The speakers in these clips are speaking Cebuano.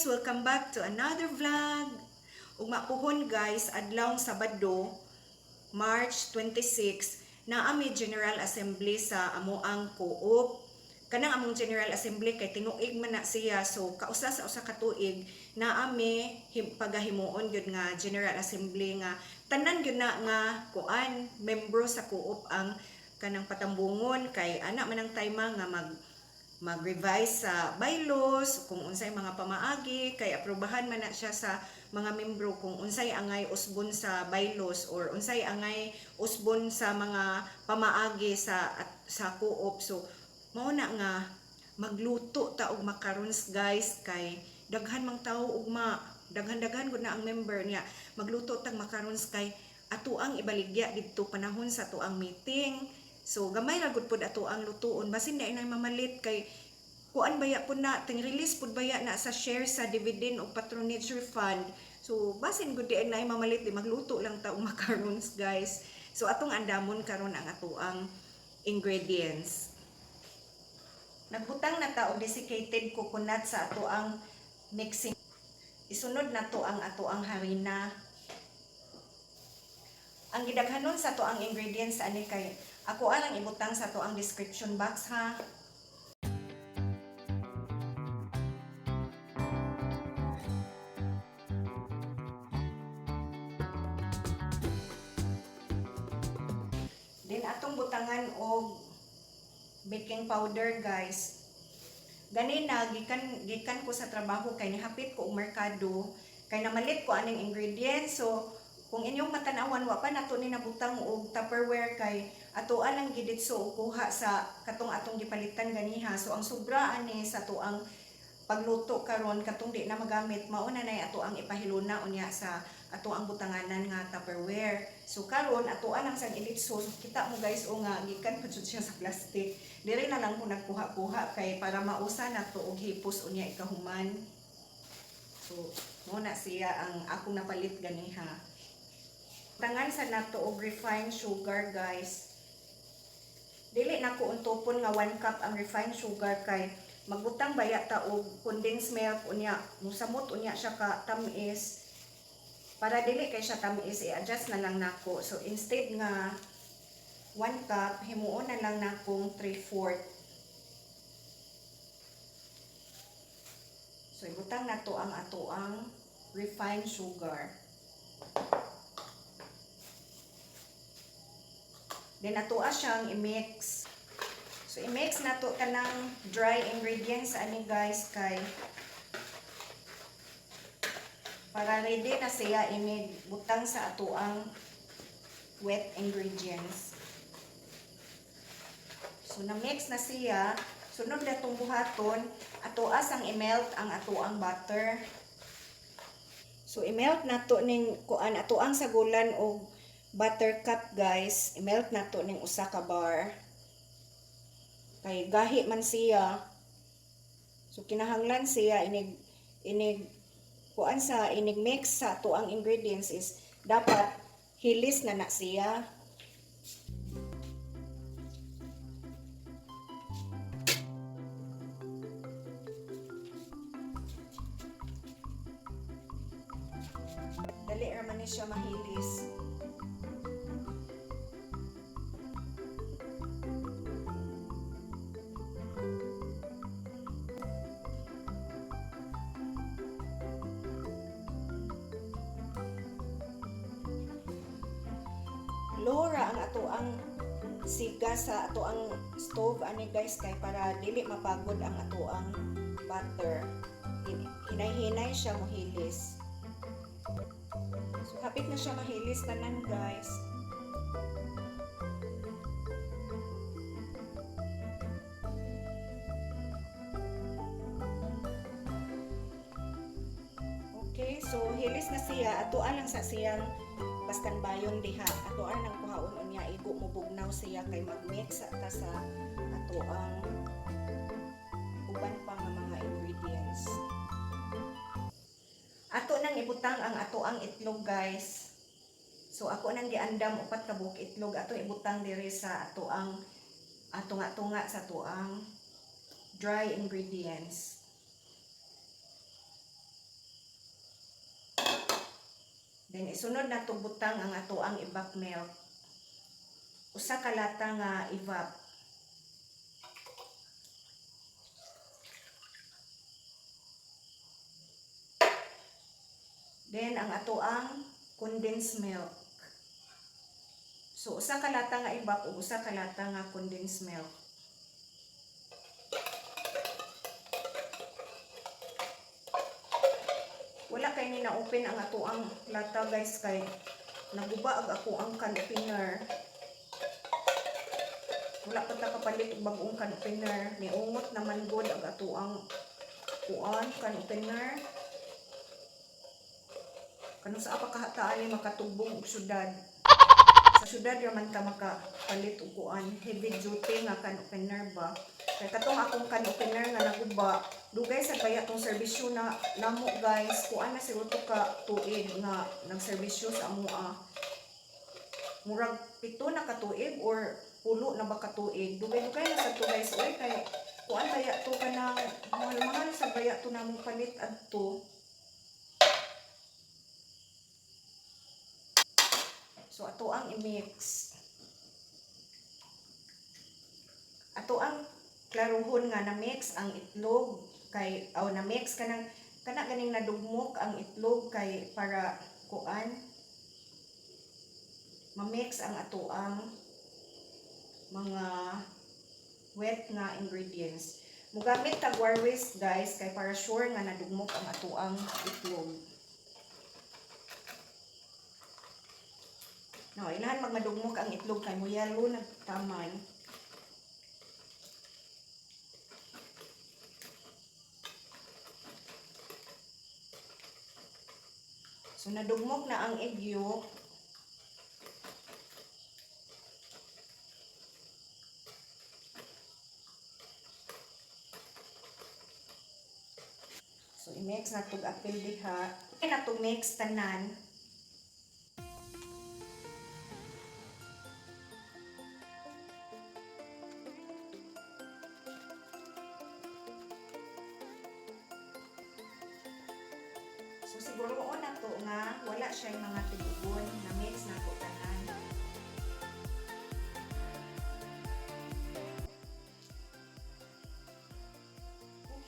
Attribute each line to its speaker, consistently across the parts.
Speaker 1: Guys! Welcome back to another vlog! Ugma puhon guys, adlawng Sabado, March 26, naa mi General Assembly sa amoang co-op. Kanang among General Assembly kay tinuig man na siya, so kausa sa usa ka tuig naa mi pagahimuon gyud nga General Assembly nga tanan gyud na nga kuan membro sa co-op ang kanang patambungon kay ana man ang time nga mag-revise sa bylaws kung unsay mga pamaagi kay aprobahan man na siya sa mga membro kung unsay angay usbon sa bylaws or unsay angay usbon sa mga pamaagi sa co-op. So mao na nga magluto ta og macarons guys, kay daghan mang tawo ugma, daghan-daghan gud na ang member niya. Magluto tag macarons kay ato ang ibaligya didto panahon sa atoang meeting. So gamay ra gud pud ato ang lutuon, basin di na mamalit kay kuan baya pud na ting release pud baya na sa share sa dividend o patronage refund. So basin gud di na mamalit, di magluto lang ta og macarons guys. So atong andamon karon ang atoang ingredients. Nagbutang na ta og desiccated coconut sa atoang mixing. Isunod na to ang atoang harina. Ang gidaghanon sa atoang ingredients ani kay ako ang ibutang sa atoang description box ha. Then atong butangan og baking powder guys. Ganina gikan gikan ko sa trabaho kay nihapit ko og merkado kay namalit ko aning ingredients. So kung inyong matanawan, wa pa nato ni nabutang og Tupperware kay atoa lang giditso og kuha sa katong atong gipalitan ganiha. So ang sobra ani sa atoang pagluto karon, katong di na magamit, mao na nay ato ang ipahiluna unya sa ato ang butanganan nga Tupperware. So karon atoa lang sang iditso. So kita mo guys o nga gikan pa jud siya sa plastic. Diri na lang ko nagkuha-kuha kay para mausa na to og hipos unya ikahuman. So mo na siya ang akong napalit ganiha. Tangan sa nato og refined sugar guys. Dili na ko untupon nga 1 cup ang refined sugar kay magbutang baya ta og condensed milk unya musamot unya siya ka tamis. Para dili kay siya tamis, i-adjust na lang nako. So instead nga 1 cup, himuon na lang nakong 3/4. So ibutang nato ang atoang refined sugar. Then atoa siyang i-mix. So i-mix nato kanang dry ingredients ani guys kay para ready na siya inig butang sa atoang wet ingredients. So na-mix na siya. Sunod na itong buhaton, atoa sang i-melt ang atoang butter. So i-melt nato ning kuan atoang sagulan og butter cup guys. I-melt nato ning usa ka bar. Kay gahi man siya. So kinahanglan siya inig inig kuan sa inig mix sa atoang ingredients is dapat hilis na na siya. Dali ra man ni siya mahilis. Lora ang ato ang siga sa ato ang stove ani guys kay para dili mapagod ang ato ang butter. Hinay-hinay siya mohilis. So hapit na siya mahilis tanan guys. Okay, so hilis na siya. Atoa lang sa siyang bastan bayon diha. Atoa nang kuhaon unya igo mo bugnaw siya kay magmix ta sa atoang uban pa nga mga ingredients. Ato nang ibutang ang atoang itlog guys. So ako nang giandam 4 ka buok itlog ato ibutang diri sa atoang atunga-tunga sa atoang dry ingredients. Then isunod na butang ang ato ang evap milk. Usa ka lata nga evap. Then ang ato ang condensed milk. So usa ka lata nga evap ug usa ka lata nga condensed milk. Wala kay ni na-open ang ato ang lata, guys, kay naguba ag ako ang can opener. Wala pa ta kapalit og bag-ong can opener. Niungot naman gud ang ato ang kuan can opener. Kano sa pa kahataan ni makatugbong og syudad. Sa syudad ra man ta makapalit og kuan, heavy duty nga can opener ba. Kay katong akong can opener nga naguba, dugay sa kaya tong serbisyo na namo, guys. Kuan na siguro to ka tuig nga nagserbisyo sa amoa. Murag 7 na ka tuig or 10 na ba ka tuig. Dugay-dugay na sa to, guys. Oy, kay kuan baya to, kanang mahal-mahal sa baya to namong palit adto. So ato ang i-mix. Ato ang klaruhon nga na-mix ang itlog kay aw na-mix kanang kana ganing nadugmok ang itlog kay para kuan, ma-mix ang ato ang mga wet nga ingredients. Mugamit tag wire whisk, guys, kay para sure nga nadugmok ang ato ang itlog. No, inahan magmadugmok ang itlog kay mo yellow nagtaman. So nadugmok na ang egg yolk. So i-mix na tug apil diha. Na to mix tanan. So siguro na to nga wala siya mga tibugon, na mix na to tanan.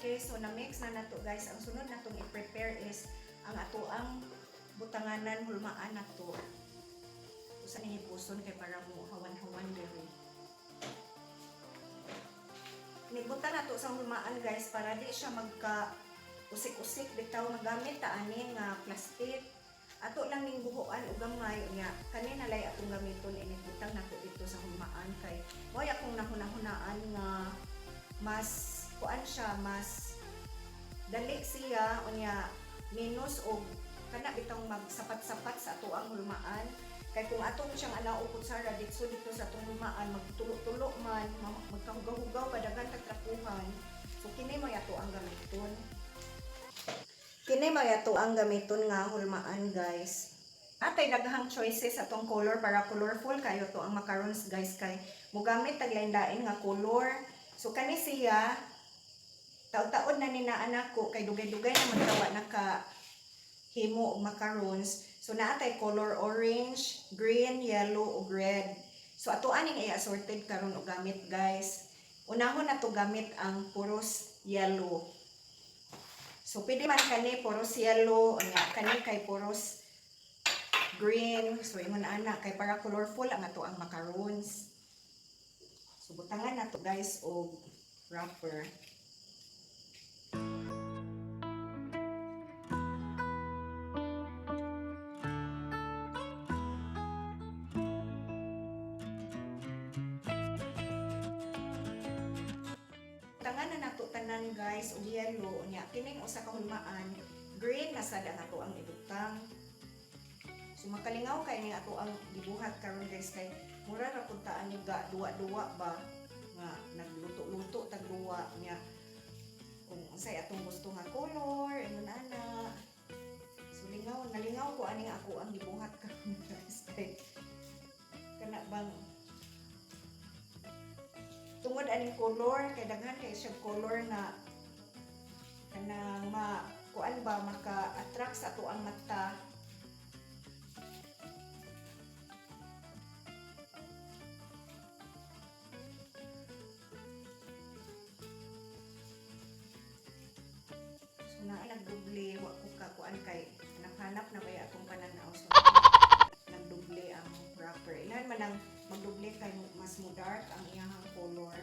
Speaker 1: Okay, so na-mix na nato, guys. Ang sunod natong i-prepare is ang ato ang butanganan, hulmaan na to. Usa ni hipuson kay para mo hawan-hawan diri. Nibutan nato sa hulmaan, guys, para di siya magka usik-usik bitaw. Magamit ta ani nga plastic. Ato lang ning buhuan og gamay, unya kani na lay atong gamiton ini butang nato dito sa hulmaan kay mo'y akong nahuna-hunaan nga mas kuan siya, mas dali siya, unya minus og kana bitong magsapat-sapat sa ato ang hulmaan, kay kung atong siyang ana og kutsara dito dito sa atong hulmaan, magtulo-tulo man, magkahugaw-hugaw pa, daghan tag trapuhan. So kini mo ato ang gamiton, kini mo ato ang gamiton nga hulmaan, guys. Atay daghang choices atong color para colorful kayo to ang macarons, guys, kay mogamit tag lain-lain nga color. So kani siya, taud-taod na ni na anak ko kay dugay-dugay na magtawa naka himo og macarons. So naa tay color orange, green, yellow ug red. So ato aning i-assorted karon og gamit, guys. Unahon na to gamit ang puros yellow. So pwede man kani puros yellow, unya kani kay puros green. So ingon ana kay para colorful ang ato ang macarons. So butangan na to, guys, og wrapper. Butangan na nato tanan, guys, og yellow, unya kining usa ka hulmaan green na sad ang ato ang ibutang. So makalingaw kay ning ato ang gibuhat karon, guys, kay mura ra pud ta ani ga duwa-duwa ba nga nagluto-luto tag duwa niya kung unsay atong gusto nga color, ingon ana. So lingaw, nalingaw ko ani nga ako ang gibuhat karon, guys, kay kana bang tungod aning color kay daghan kay siya color nga kanang ma kuan ba, maka-attract sa ato ang mata. kuan kay hanap-hanap na baya atong pananaw, so nagdoble ang wrapper. Ilan man ang magdoble kay mas mo dark ang iyahang color.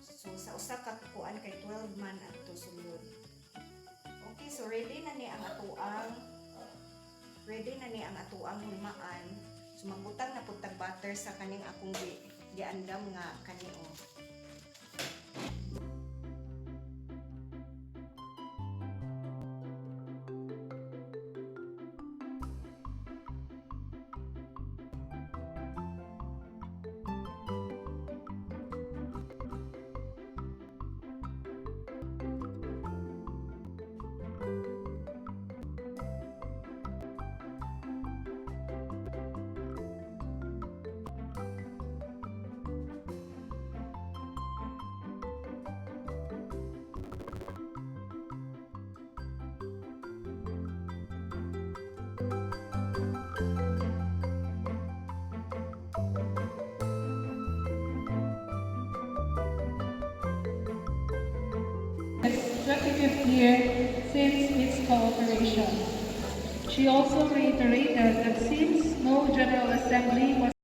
Speaker 1: So sa usa ka kuan kay 12 man adto sulod. Okay, so ready na ni ang atoang hulmaan. So magbutang na pud tag butter sa kaning akong giandam nga kani oh.
Speaker 2: 25th year since its cooperation. She also reiterated that since no General Assembly was